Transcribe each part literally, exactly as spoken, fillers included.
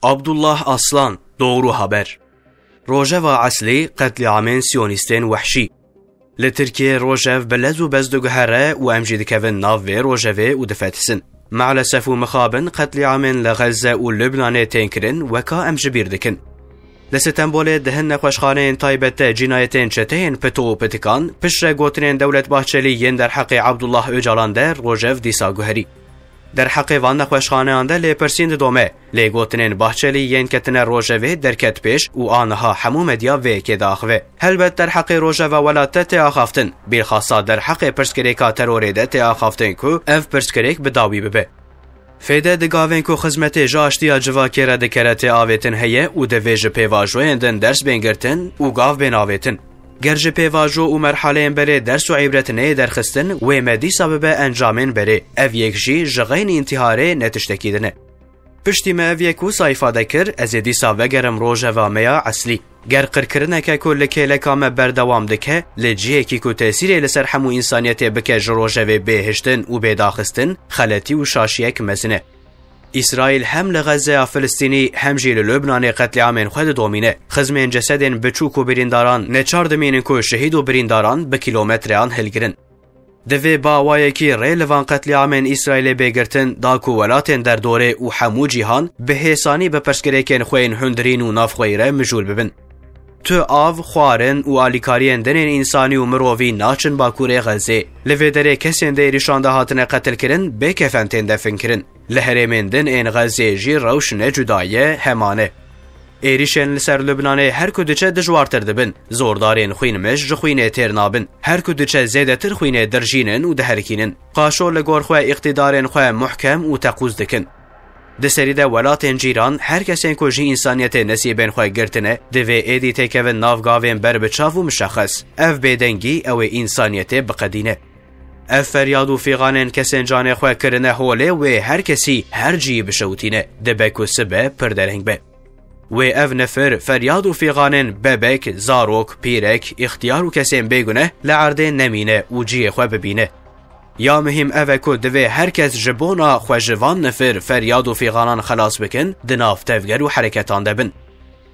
Abdullah Aslan, Doğru Haber. Rojeva Eslî, qetlîamên siyonîstên wehşî. Li Tirkiyê rojev bi lez û bez diguhere û em jî dikevin nav vê rojevê û difetisin. Maalesef û mixabin qetlîamên li Xezze û Lubnanê tên kirin, weka em ji bîr dikin. Li Stenbolê di hin nexweşxaneyên taybet de cînayetên çeteyên pito û pitikan piştre gotinên Dewlet Bahçelî yên derheqê Abdullah Ocalan de rojev dîsa guherî. Derheqê van nexweşxaneyan de lêpirsîn didome, lê gotinên Bahçelî yên ketine rojevê derket pêş û aniha hemû medya vê yekê diaxive. Helbet derheqê rojeva welat de tê axaftin, bîlxasa derheqê pirsgirêka terorê de tê axaftin ku ev pirsgirêk bi dawî bibe. Fêde di gavên ku xizmetê ji aştiya civakê re dikere tê avêtin heye û divê ji pêvajoyên din ders bên girtin û gav bên avêtin. Ger ji pêvajo û merhaleyên berê ders û îbret neyê derxistin, wê me dîsa bibe encamên berê. Ev yek jî ji xeynî întiharê ne tiştekî din e. Piştî me ev yek wisa îfade kir, ez ê dîsa vegerim rojeva me ya eslî. Ger qirkirineke ku li kêleka me berdewam dike, li cihekî ku tesîrê li ser hemû însaniyetê bike ji rojevê bêhiştin û bêdaxistin, xeletî û şaşiyek mezin e. Îsraîl hem li Xezzeya Filistînî hem jî li Lubnanê qetlîamên xwe didomîne. Xizmên cesedên biçûk û birîndaran neçar dimînin ku şehîd û birîndaran bi kîlometreyan hilgirin. Divê bi awayekî rê li van qetlîamên Îsraîlê bê girtin, da ku welatên derdorê û hemû cîhan bi hêsanî bi pirsgirêkên xwe yên hundirîn û navxweyî re mijûl bibin. Tu av, xwarin û alîkariyên dinên însanî û mirovî naçin Bakurê Xezê. Li vê derê kesên di êrîşan de hatine qetilkirin, bê kefen tên definkirin. Li herêmên din ên Xezê jî rewş ne cuda ye, heman e. Êrîşên li ser Lubnanê her ku diçe dijwartir dibin. Zordarên xwînmiş ji xwînê têr nabin. Her ku diçe zêdetir xwînê dirjînin û diherikînin. Qaşo li gor xwe îqtîdarên xwe muhkem û teqûz dikin. Di serî de welatên cîran, her kesên ku ji însaniyetê nesîbên xwe girtine, divê êdî têkevin nav gavên berbiçav û mişexes. Ev bêdengî ew ê însaniyetê biqedîne. Ev feryad û fîxanên kesên canê xwe kirine holê wê her kesî her cihî bişewitîne, dibe ku sibe pir dereng be. Wê ev nifir, feryad û fîxanên bebek, zarok, pîrek, îxtiyar û kesên bêguneh li erdê nemîne û cihê xwe bibîne. Ya muhîm ev e ku divê her kes ji bona xwe ji van nifir, feryad û fîxanan xelas bikin, di nav tevger û hereketan de bin.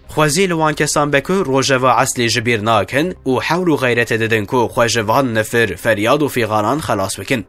Xwezî li wan kesan be ku rojeva eslî ji bîr nakin û hewl û xeyretê didin ku xwe ji van nifir, feryad û fîxanan xelas bikin.